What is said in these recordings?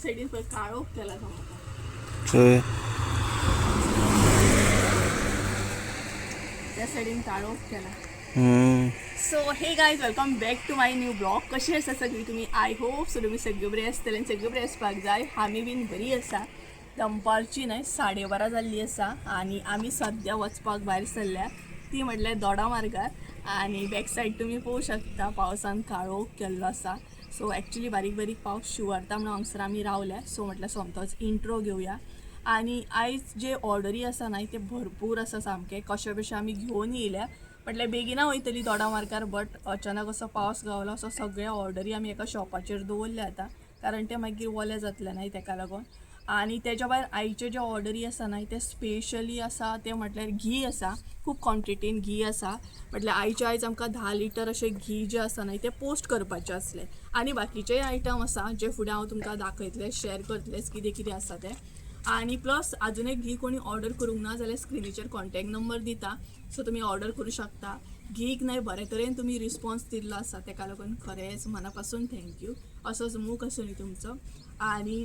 सायडीन पळय काळोख केला सामको. चोय. त्या सायडीन काळोख केला. हम्म. So hey guys, welcome back to my new blog. कशी आसा सगळी तुमी? I hope so तुमी सगळी बरी आसतली आनी सगळी बरी आसपाक जाय. आमी बीन बरी आसा. दनपारची न्हय 12:30 जाल्ली आसा आनी आमी सद्या वचपाक भायर सरल्या ती म्हटल्यार दोडा मार्गार. आनी बॅक सायड तुमी पळोवंक शकता, पावसान काळोख केल्लो आसा. सो एक्चुली बारीक बारीक पावस शिंवरता म्हणून हांगसर आमी रावल्या. सो म्हटल्यार सोमतोच इंट्रो घेवया. आनी आयज जे ऑर्डरी आसा न्हय ते भरपूर आसा सामके. कशे बशे आमी घेवन येयल्या. म्हटल्यार बेगिना वयतली दोडा मार्गार, बट अचानक असो पावस गावलो. सो सगळे ऑर्डरी आमी एका शॉपाचेर दवरले आतां, कारण ते मागीर ओले जातले न्हय तेका लागून. आनी तेज्या भायर आयचे जे ऑर्डरी आसा न्हय ते स्पेशली आसा, ते म्हटल्यार घी आसा. खूब क्वॉन्टिटीन घी आसा. म्हटल्यार आयचे आयज आमकां 10 लिटर अशें घी जें आसा न्हय तें पोस्ट करपाचें आसलें. आनी बाकीचेय आयटम आसा जे फुडें हांव तुमकां दाखयतलें, शेअर करतलें कितें कितें आसा तें. आनी प्लस अजून एक घी कोणी ऑर्डर करूंक ना जाल्यार स्क्रिनीचेर कॉन्टॅक्ट नंबर दिता, सो तुमी ऑर्डर करूं शकता. घीक न्हय बरे तरेन तुमी रिस्पॉन्स दिल्लो आसा, तेका लागून खरेंच मना पासून thank you. असोच मोग आसूं न्ही तुमचो. आनी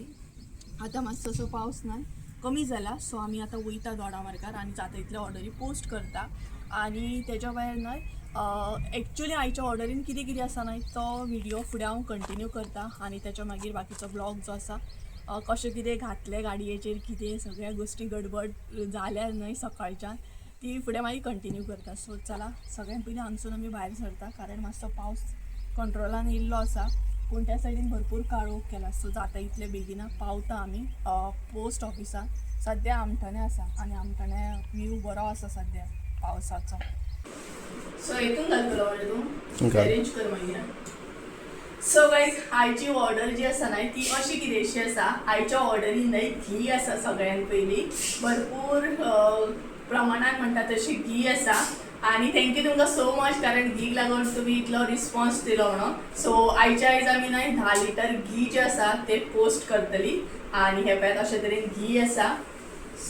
आतां मातसो असो पावस न्हय कमी जाला, सो आमी आतां वयता दोडा मार्गार आनी जाता तितले ऑर्डरी पोस्ट करता. आनी तेज्या भायर न्हय एक्चुली आयच्या ऑर्डरीन कितें कितें आसा न्हय तो व्हिडियो फुडें हांव कंटिन्यू करता. आनी तेच्या मागीर बाकीचो ब्लॉग जो आसा, कशें कितें घातलें गाडयेचेर, कितें सगळ्या गोश्टी गडबड जाल्या न्हय सकाळच्यान, ती फुडें मागीर कंटिन्यू करता. सो चला, सगळ्यान पयलीं हांगसून आमी भायर सरता, कारण मातसो पावस कंट्रोलान येयल्लो आसा, पूण त्या सायडीन भरपूर काळोख केला. सो जाता इतले बेगिना पावता आमी पोस्ट ऑफिसान. सद्या आमठाणे आसा आनी आमठाणे व्यू बरो आसा सद्या पावसाचो. सो हितून घालतलो मरे तूं? घाल. अरेंज कर मागीर. सो गायज, आयची ऑर्डर जी आसा न्हय ती अशी कितेंशी आसा. आयच्या ऑर्डरीन न्हय घी आसा. सगळ्यान पयलीं भरपूर प्रमाणान म्हणटा तशी घी आसा. आनी thank you तुमकां सो मच, कारण घीक लागून तुमी इतलो रिस्पॉन्स दिलो म्हणून. सो आयच्या आयज आमी न्हय 10 लिटर घी जे आसा ते पोस्ट करतली. आनी हे पळयात, अशे तरेन घी आसा.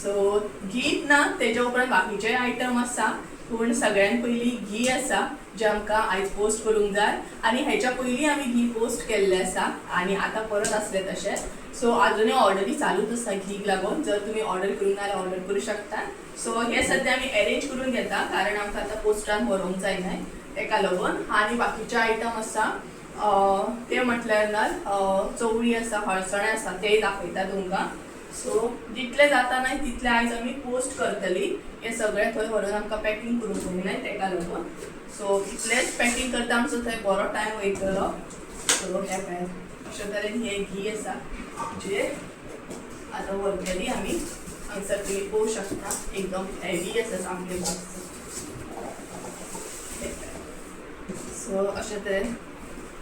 सो घीत ना, तेच्या उपरांत बाकीचे आयटम आसा, पूण सगळ्यान पयलीं घी आसा जे आमकां आयज पोस्ट करूंक जाय. आनी हेच्या पयलीं आमी घी पोस्ट केल्लें आसा आनी आतां परत आसलें तशें. सो आजुनूय ऑर्डरी चालूच आसा घीक लागून. जर तुमी ऑर्डर करूंक ना जाल्यार ऑर्डर करूं शकता. सो हे सद्या आमी अरेंज करून घेता, कारण आमकां आतां पोस्टान व्हरूंक जाय न्हय तेका लागून. आनी बाकीचे आयटम आसा, ते म्हटल्यार ना चवळी आसा, हळसणें आसा, तेय दाखयता तुमकां. सो जितले जाता न्हय तितले आयज आमी पोस्ट करतली. हे सगळें थंय व्हरून आमकां पॅकिंग करूंक जाय न्हय तेका लागून. सो इतलेंच पॅकिंग करता आमचो थंय बरो टायम वयतलो. सो हे पळयात, अशे तरेन हे घी आसा जे आतां व्हरतली आमी. हांगसर तुमी पळोवंक शकता, एकदम हेवी आसा सामकें बॉक्स. सो अशे तरेन.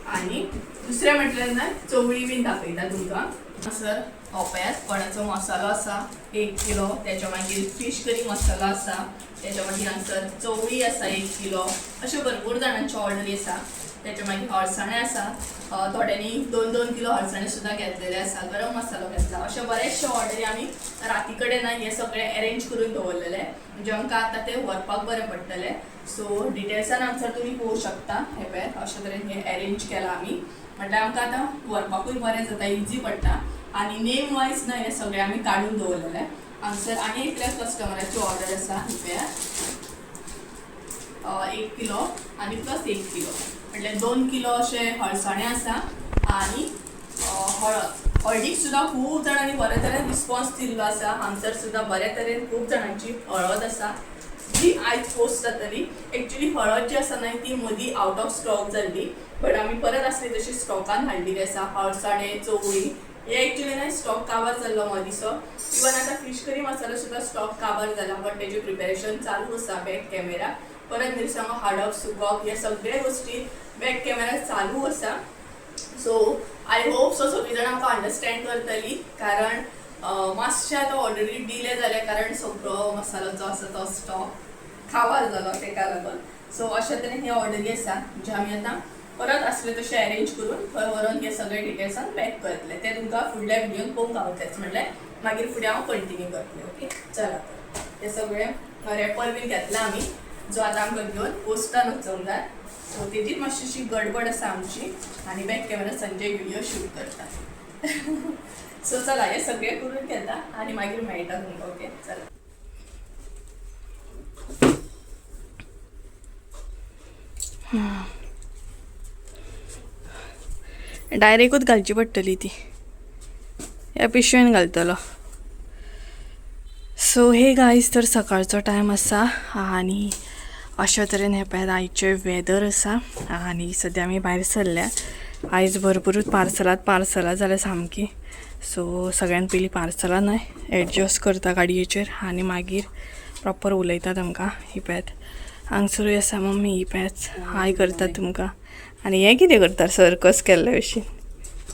आनी दुसरें म्हटल्यार न्हय चवळी बीन दाखयता तुमकां. सर हो पळयात, कोणाचो मसालो आसा 1 किलो. तेच्या मागीर फीश करी मसालो आसा. तेच्या मागीर हांगसर चवळी आसा 1 किलो. अश्यो भरपूर जाणांच्यो ऑर्डरी आसा. तेच्या मागीर हळसाणे आसा. थोड्यांनी 2-2 किलो हळसाणे सुद्दां घेतलेले आसा. गरम मसालो घेतला. अशे बरेचशे ऑर्डरी आमी राती कडेन न्हय हे सगळे अरेंज करून दवरलेले, म्हणजे आमकां आतां ते व्हरपाक बरें पडटलें. सो डिटेल्सान हांगसर तुमी पळोवंक शकता. हे पळयात, अशे तरेन हे अरेंज केलां आमी, म्हटल्यार आमकां आतां व्हरपाकूय बरें जाता, इजी पडटा. आनी नेम वायज न्हय हे सगळे आमी काडून दवरलेले. हांगसर आनी एकल्या कस्टमराची ऑर्डर आसा. ही पळयात, 1 किलो आनी प्लस 1 किलो, म्हटल्यार 2 किलो अशे हळसाणे आसा. आनी हळद, हळदीक सुद्दां खूब जाणांनी बरे तरेन रिस्पॉन्स दिल्लो आसा. हांगसर सुद्दां बरे तरेन खूब जाणांची हळद आसा जी आयज पोस्ट जातली. एक्चुली हळद जी आसा न्हय ती मदीं आवट ऑफ स्टॉक जाल्ली, बट आमी परत आसली तशी स्टॉकान हाडलेली आसा. हळसाणे, चवळी हे एक्चुली न्हय स्टॉक काबार जाल्लो मदींसो. इवन आतां फीश करी मसालो सुद्दां स्टॉक काबार जाला, बट तेजें प्रिपेरेशन चालू आसा बॅक कॅमेरा. परत मिरसांगो हाडप, सुकप, हे सगळे गोश्टी बॅक कॅमेरा चालू आसा. सो I hope so सगळीं जाणां आमकां अंडरस्टँड करतली, कारण मातशें आतां ऑर्डरी डिले जाल्या, कारण सगळो मसालो जो आसा तो स्टॉक काबार जालो तेका लागून. सो अशे तरेन ही ऑर्डरी आसा जे आमी आतां परत आसले तशें अरेंज करून थंय व्हरोन हे सगळे डिटेल्सान पॅक करतले. ते तुमकां फुडल्या व्हिडियोन पळोवंक गावतलेच, म्हणल्यार मागीर फुडें हांव कंटिन्यू करतलें. ओके, चला तर हे सगळे रॅपर बीन घेतला आमी, जो आतां आमकां घेवन पोस्टान वचूंक जाय. सो तेजीच मातशी गडबड आसा आमची. आनी back camera Sanjay video shoot करता. सो चला हे सगळे करून घेता आनी मागीर मेळटा तुमकां. ओके चला. डायरेक्टूच घालची पडटली ती, ह्या पिशवेन घालतलो. सो हे गायज, तर सकाळचो टायम आसा आनी अशा तरेन हे पळयात आयचें वेदर आसा. आनी सद्या आमी भायर सरल्या. आयज भरपुरूच पार्सलां पार्सलां जाल्या सामकी. सो सगळ्यान पयलीं पार्सलां न्हय एडजस्ट करता गाडयेचेर आनी मागीर प्रॉपर उलयता तुमकां. ही पळयात हांगसरूय आसा मम्मी, ही पळयात हाय करता तुमकां. आनी हें कितें करता, सर्कस केल्ले भशेन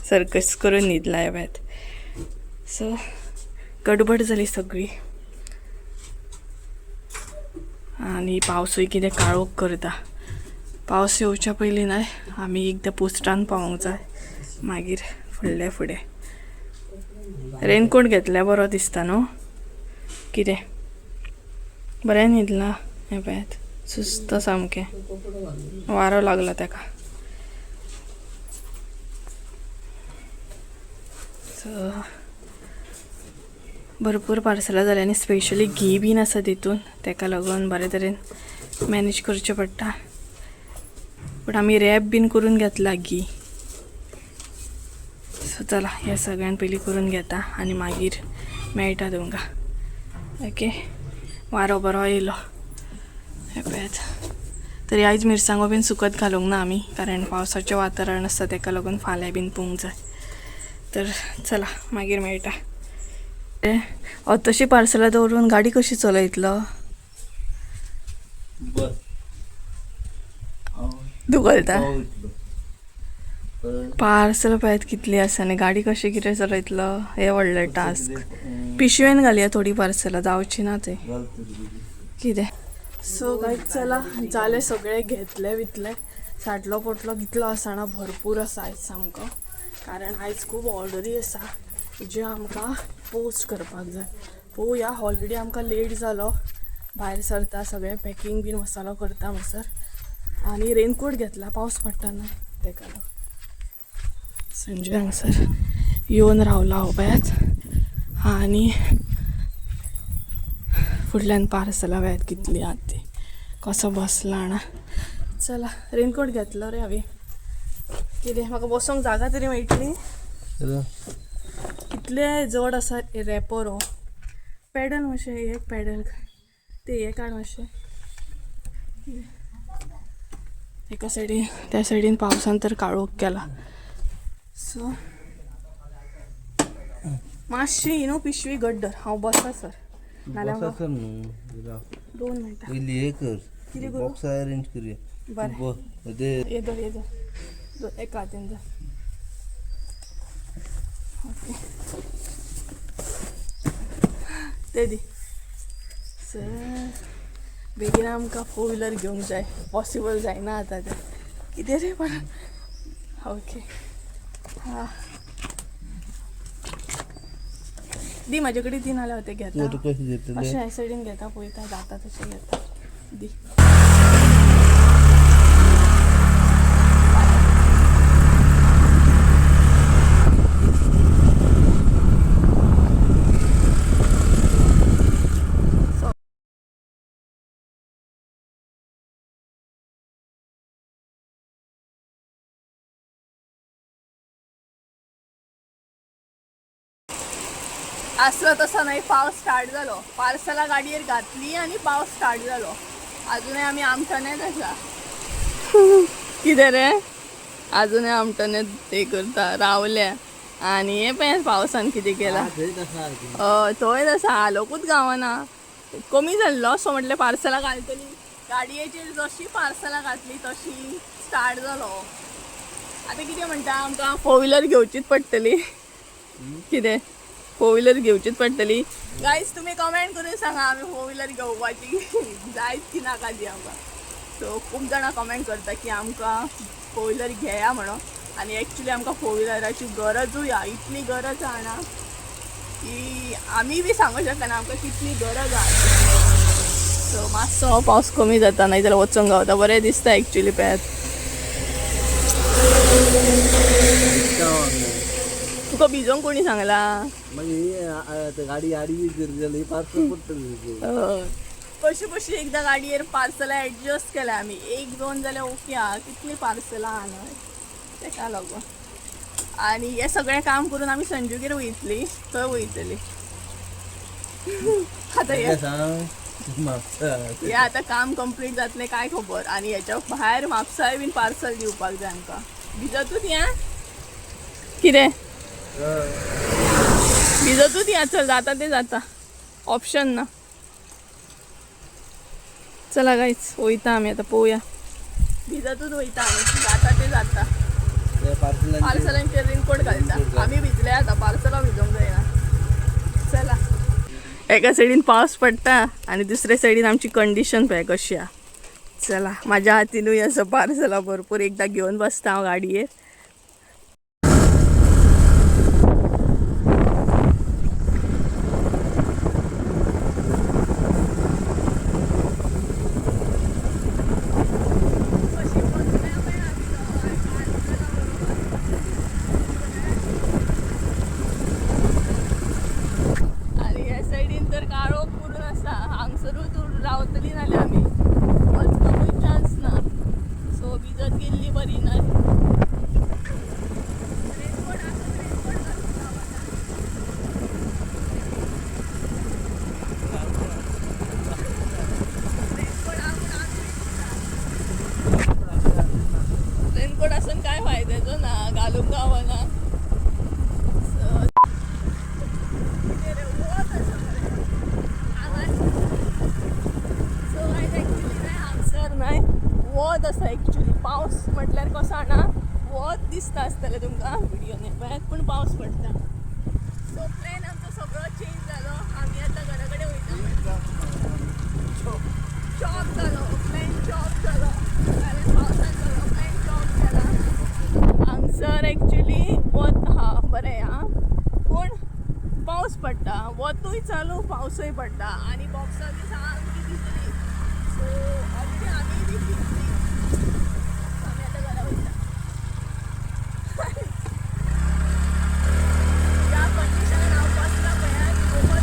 सर्कस करून न्हिदला हे पळयात. सो गडबड जाली सगळी आनी पावसूय कितें काळोख करता. पावस येवच्या पयलीं न्हय आमी एकदां पोस्टान पावोंक जाय, मागीर फुडले फुडें. रेनकोट घेतल्यार बरो दिसता न्हू. कितें बरें न्हिदलां हें पळयात, सुस्त सामकें, वारो लागला ताका. सो भरपूर पार्सलां जालीं आनी स्पेशली घी बीन आसा तितून, ताका लागून बरे तरेन मॅनेज करचें पडटा. पूण आमी रॅप बीन करून घेतला घी. सो चला हें सगळ्यान पयलीं करून घेता आनी मागीर मेळटा तुमकां. ओके, वारो बरो येयलो हें पळयात. तरी आयज मिरसांगो बीन सुकत घालूंक ना आमी, कारण पावसाचें वातावरण आसता, ताका लागून फाल्यां बीन पोवंक जाय. तर चला मागीर मेळटा. तशी पार्सलां दवरून गाडी कशी चलयतलो? दुखलता. पार्सल पळयात कितली आसा आनी गाडी कशी कितें चलयतलो हें व्हडलें टास्क. पिशवेन घालया थोडी पार्सलां, जावची ना ते कितें. सो गायज चला, जालें सगळें घेतलें वितलें, साटलो पोटलो कितलो आसा ना, भरपूर आसा आयज सामको, कारण आयज खूब ऑर्डरी आसा ज्यो आमकां पोस्ट करपाक जाय. पळोवया, ऑलरेडी आमकां लेट जालो भायर सरता, सगळें पॅकींग बीन मसालो करता म्हणसर. आनी रेनकोट घेतला, पावस पडटा न्हय तेका लागून. संजय हांगसर येवन रावला हो पळयात. आनी फुडल्यान पार्सलां पळयात कितलीं आहा ती, कसो बसला जाणा. चला रेनकोट घेतलो रे हांवें. कितें म्हाका बसोंक जागा तरी मेळटली? कितले जड आसा रॅपर हो. पेडल मातशें, एक पेडल ते हे काड मातशें. एका सायडीन त्या सायडीन पावसान तर काळोख केला. सो मातशी न्हू पिशवी घट धर, हांव बसा सर, नाल्यार 2 मिनटां. पयली हे कर, कितें करूं? बॉक्स अरेंज करूया. बरें. ते हे धर, हे धर, एका हातीन धर. ओके ते दी सर. बेगीन आमकां फोर व्हिलर घेवंक जाय, पॉसिबल जायना आतां तें कितें रे पण. ओके हां दी म्हाजे कडेन दी, नाल्यार हांव तें घेता. तूं कशें घेतलें? अशें ह्या सायडीन घेता, पळयता जाता तशें घेता. दी. आसलो तसो न्हय पावस स्टार्ट जालो, पार्सलां गाडयेर घातली आनी पावस स्टार्ट जालो. आजुनय आमी आमटणेच आसा. कितें रे, आजुनय आमटणेच ते करता रावल्या. आनी हे पळय पावसान कितें केलां. हय थंयच आसा, आलोकूच गावना. कमी जाल्लो सो म्हटलें पार्सलां घालतली गाडयेचेर, जशी पार्सलां घातली तशी स्टार्ट जालो. आतां कितें म्हणटा, आमकां फोर व्हिलर घेवचीच पडटली. कितें फोर व्हिलर घेवचीच पडटली? गायज तुमी कमेंट करून सांगा आमी फोर व्हिलर घेवपाची जायत की नाका ती आमकां. सो खूब जाणां कमेंट करता की आमकां फोर व्हिलर घेया म्हणून, आनी एक्चुली आमकां फोर व्हिलराची गरजूय आहा. इतली गरज आहा ना की आमी बी सांगू शकना आमकां कितली गरज आहा. सो मातसो पावस कमी जाता, नाही जाल्यार वचोंक गावता. बरें दिसता एक्चुली पळयात. तुका भिजोंक कोणी सांगला? मागीर गाडी आडवी जर जाली पार्सल पडटलें. हय. कशी कशी एकदां गाडयेर पार्सलां एडजस्ट केल्या आमी. एक दोन जाल्यार ओके आहा, कितलीं पार्सलां आहा न्हय, तेका लागून. आनी हें सगळें काम करून आमी संजूगेर वयतली, थंय वयतली. आतां हें सांग म्हापसा. हे आतां काम कंप्लीट जातलें काय खबर. आनी हेच्या भायर म्हापसाय बीन पार्सल दिवपाक जाय आमकां. भिजतूच या कितें भिजतूच या. चल जाता तें जाता, ऑप्शन ना. चला गायच वयता आमी आतां, पळोवया. भिजतूच वयता आमी, जाता तें जाता. पार्सलांचेर रेनकोट घालता आमी. भिजले आतां, पार्सलां भिजोवंक जायना. चला, एका सायडीन पावस पडटा आनी दुसऱ्या सायडीन आमची कंडिशन पळय कशी आहा. चला, माझ्या हातीनूय असं पार्सलां भरपूर. एकदां घेवन बसता हांव गाडयेर. आनी ह्या सायडीन तर काळोख करून आसा. हांगसरूच रावतली नाल्यार आमी, वचपाकूय चान्स ना. सो भिजत गेल्ली बरी न्हय. रेनकोट आसून रेनकोट घालूंक गावना. रेनकोट आसून आमी भिजता. रेनकोट आसून काय फायद्याचो ना, घालूंक गावना. सो कितें रे, वत आसा मरे हांगा. सो आयज एक्चुली न्हय हांगसर न्हय वत आसा एक्चुली. पावस म्हटल्यार कसो जाणा, वत दिसता आसतलें तुमकां व्हिडियो न्हय पळयात, पूण पावस पडटा. सो प्लॅन आमचो सगळो चेंज जालो. आमी आतां घरा कडेन वयता. चॉप जालो प्लॅन, चॉप जालो, कारण पावसान सगळो प्लॅन चॉप जाला. हांगसर एक्चुली वत आहा बरें आहा, पूण पावस पडटा. वतूय चालू, पावसूय पडटा आनी बॉक्सां बी सामकी भिजली. सो ऑलरेडी आमी बी भिजली. आमी आतां घरा वयता. ज्या कंडिशनान हांव बसलां पळयात, गोबर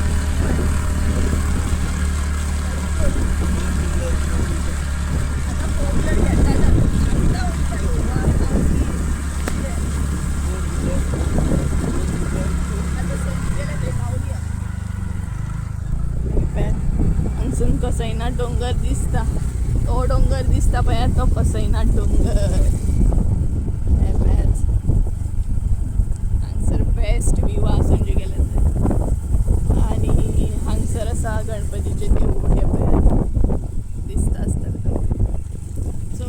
आतां फोर व्हिलर घेता आतां वयता येवपाक. आतां समजलें थंय पावली आमी. हांगसून कसैना डोंगर दिसता, तो डोंगर दिसता पळयात, तो कसैना डोंगर. हे पळयात, हांगसर बेस्ट व्यू आहा संजू गेले थंय. आनी हांगसर आसा गणपतीचें देवूळ, हें पळयात, दिसता आसतलें तुमकां. सो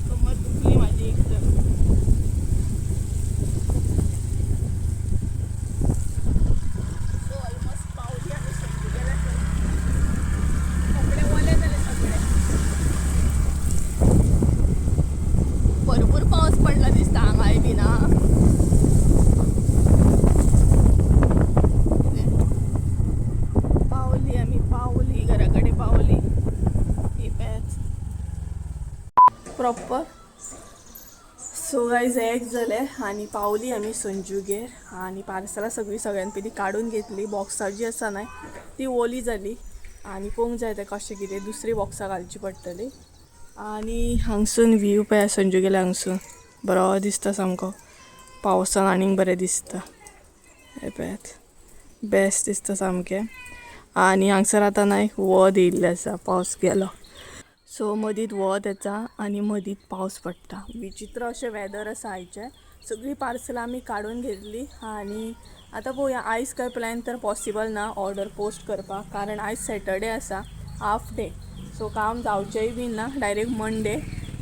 कमर दुखली म्हाजी एकदम. सो ऑलमोस्ट पावली आमी संजू गेल्या थंय. कपडे ओले जाले सगळे. भरपूर पावस पडला दिसता हांगाय बी ना. पावली आमी, पावली घरा कडेन पावली. ही पळयात प्रॉपर. सो गायज, एक जालें आनी पावली आमी संजूगेर. आनी पार्सलां सगळीं सगळ्यान पयलीं काडून घेतली. बॉक्सां जी आसा न्हय ती ओली जाली आनी पळोवंक जाय तें कशें कितें, दुसरी बॉक्सां घालची पडटली. आनी हांगसून व्यू पळया संजूगेल्या हांगसून बरो दिसता सामको. पावसान आनीक बरें दिसता. हें पळयात, बेस्ट दिसता सामकें. आनी हांगसर आतां न्हय वत येयल्लें आसा, पावस गेलो. सो मदींत वत येता आनी मदींत पावस पडटा. विचित्र अशें वेदर आसा आयचें. सगळीं पार्सलां आमी काडून घेतली आनी आतां पळोवया. आयज काय प्लॅन तर पॉसिबल ना ऑर्डर पोस्ट करपाक, कारण आयज सॅटर्डे आसा, हाफ डे. सो काम जावचेंय बीन ना, डायरेक्ट मंडे.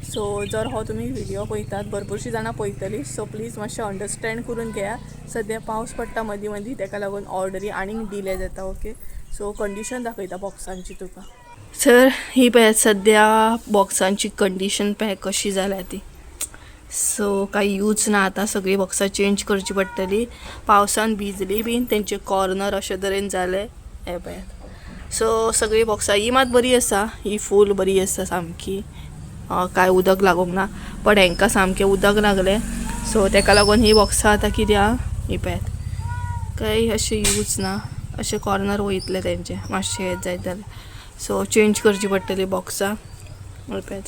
सो जर हो तुमी व्हिडियो पळयतात, भरपूरशीं जाणां पळयतलीं, सो प्लीज मातशें अंडरस्टँड करून घेया. सद्या पावस पडटा मदीं मदीं, तेका लागून ऑर्डरी आनीक डिले जाता. ओके, सो कंडिशन दाखयता बॉक्सांची तुका. सर ही पळयात सद्या बॉक्सांची कंडिशन पळय कशी जाल्या ती. सो कांय यूज ना आतां, सगळीं बॉक्सां चेंज करची पडटली. पावसान भिजली बीन, तेंचे कॉर्नर अशे तरेन जाले. हे पळयात. सो सगळीं बॉक्सां ही मात बरी आसा, ही फूल बरी आसा सामकी, कांय उदक लागूंक ना. पण हेंकां सामकें उदक लागलें. सो तेका लागून ही बॉक्सां आतां कितें आहा. ही पळयात काय अशें यूज ना, अशें कॉर्नर वयतले तेंचे मातशें हें जायत जाल्यार. सो चेंज करची पडटली बॉक्सां. पळयात,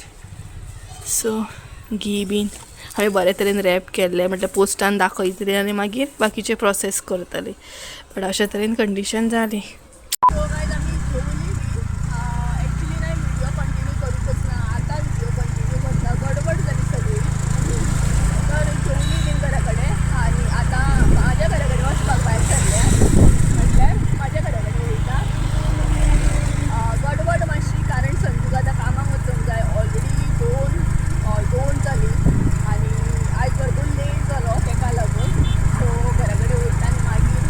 सो घी बीन हांवें बरे तरेन रॅप केल्लें, म्हटल्यार पोस्टान दाखयतली आनी मागीर बाकीचे प्रोसेस करतली, बट अशे तरेन कंडिशन जाली. सो गायज, आमी जेवली बी. एक्चुली ना व्हिडिओ कंटिन्यू करूंकच ना, आतां व्हिडिओ कंटिन्यू करता, गडबड जाली सगळी. तर जेवली बीन घरा कडेन आनी आतां म्हाज्या घरा कडेन वचपाक भायर सरल्या, म्हटल्यार म्हाज्या घरा कडेन वयता. गडबड मातशी, कारण संजूक आतां कामाक वचूंक जाय. ऑलरेडी 2 जाली आनी आयज भरपूर लेट जालो तेका लागून. सो घरा कडेन वयता आनी मागीर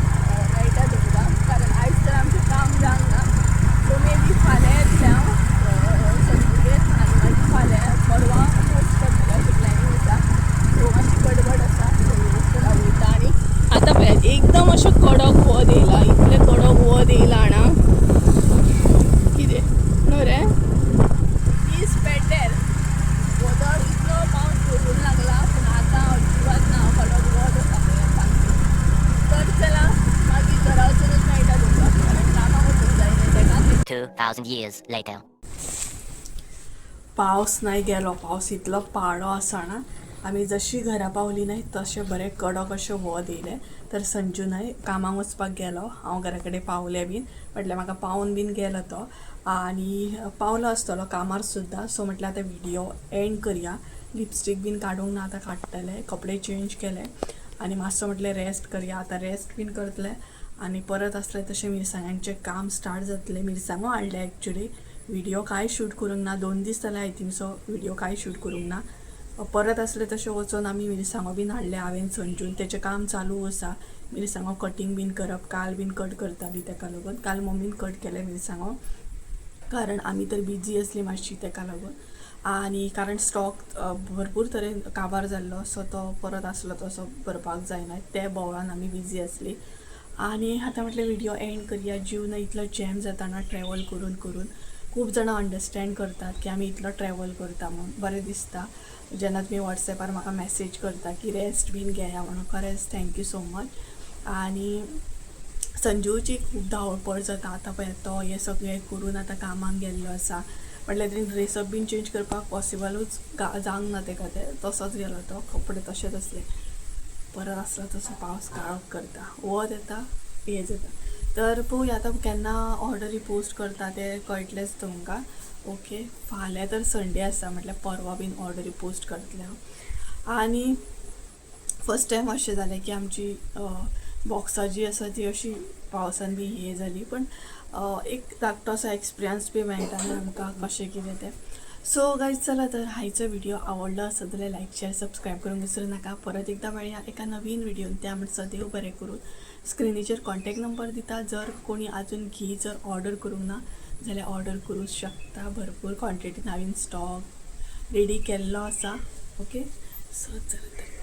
मेळटा तुमकां, कारण आयज तर आमचें काम जावंक ना. सो मे बी फाल्यां येतलें हांव संजूगेर आनी मागीर फाल्यां परवां पोस्ट करतलें अशें प्लॅनिंग आसा. सो मातशी गडबड आसा. सो चला वयता. आनी आतां पळयात, एकदम अशें कडक वत येयलां, इतलें कडक वत येयलां जाणा, कितें न्हू रे दीस पेड्डेर. वदळ इतलो पावस पडूंक लागला, पूण आतां अजिबात ना, कडक वत आसा पळयात सामकें. तर चला, मागीर घरा वचूनच मेळटा तुमकां, कारण कामाक वचूंक जाय न्ही तेका. 2,000 years later. पावस नाय गेलो, पावस इतलो पाडो आसा ना. आमी जशी घरा पावली न्हय तशें बरें कडक अशें वत येयलें. तर संजू न्हय कामाक वचपाक गेलो, हांव घरा कडेन पावलें बीन, म्हटल्यार म्हाका पावोन बीन गेलो तो आनी पावलो आसतलो कामार सुद्दां. सो म्हटल्यार आतां व्हिडियो एंड करया. लिपस्टीक बीन काडूंक ना, आतां काडटलें. कपडे चेंज केले आनी मातसो म्हटलें रेस्ट करया. आतां रेस्ट बीन करतलें आनी परत आसलें तशें मिरसांगांचें काम स्टार्ट जातलें. मिरसांगो हाडलें, एक्चुली व्हिडियो कांय शूट करूंक ना. 2 दीस जाले I think so video कांय शूट करूंक ना. परत आसले तशें वचून आमी मिरसांगो बीन हाडले हांवें संजून. तेचें काम चालू आसा, मिरसांगो कटींग बीन करप. काल बीन कट करताली, तेका लागून काल मम्मीन कट केले मिरसांगो, कारण आमी तर बिजी आसली मातशी तेका लागून. आनी कारण स्टॉक भरपूर तरेन काबार जाल्लो, सो तो परत आसलो तसो भरपाक जायना, ते बोवाळान आमी बिजी आसली. आनी आतां म्हटलें व्हिडियो एंड करया. जीव ना इतलो जॅम जाता ना ट्रॅवल करून करून. खूब जाणां अंडरस्टँड करतात की आमी इतलो ट्रॅवल करता म्हूण. बरें दिसता जेन्ना तुमी वॉट्सॅपार म्हाका मॅसेज करता की रेस्ट बीन घेया म्हणून. खरेंच thank you so much. आनी संजूची खूब धांवपळ जाता. आतां पळय, तो हें सगळें करून आतां कामाक गेल्लो आसा, म्हटल्यार तेणी ड्रेसअप बीन चेंज करपाक पॉसिबलूच जावंक ना तेका. तें तसोच गेलो तो, कपडे तशेच आसले. परत आसलो तसो पावस काळोख करता, वत येता, हें जाता. तर पळोवया आतां केन्ना ऑर्डरी पोस्ट करता तें कळटलेंच तुमकां. ओके, फाल्यां तर संडे आसा, म्हटल्यार परवां बीन ऑर्डरी पोस्ट करतलें हांव. आनी फर्स्ट टायम अशें जालें की आमची बॉक्सां जी आसा ती अशी पावसान बी हें जाली, पण एक धाकटो असो एक्सपिरियन्स बी मेळटा न्हू आमकां कशें कितें तें. सो गायज, चला तर, आयचो व्हिडिओ आवडलो आसत जाल्यार लायक, शेअर, सबस्क्रायब करूंक विसरूं नाका. परत एकदां मेळया एका नवीन व्हिडियोन, त्या म्हणसर देव बरें करूं. स्क्रिनीचेर कॉन्टेक्ट नंबर दिता, जर कोणी आजून घी जर ऑर्डर करूंक ना जाल्यार ऑर्डर करूंक शकता. भरपूर क्वॉन्टिटीन हांवें स्टॉक रेडी केल्लो आसा. ओके, सो चला तर.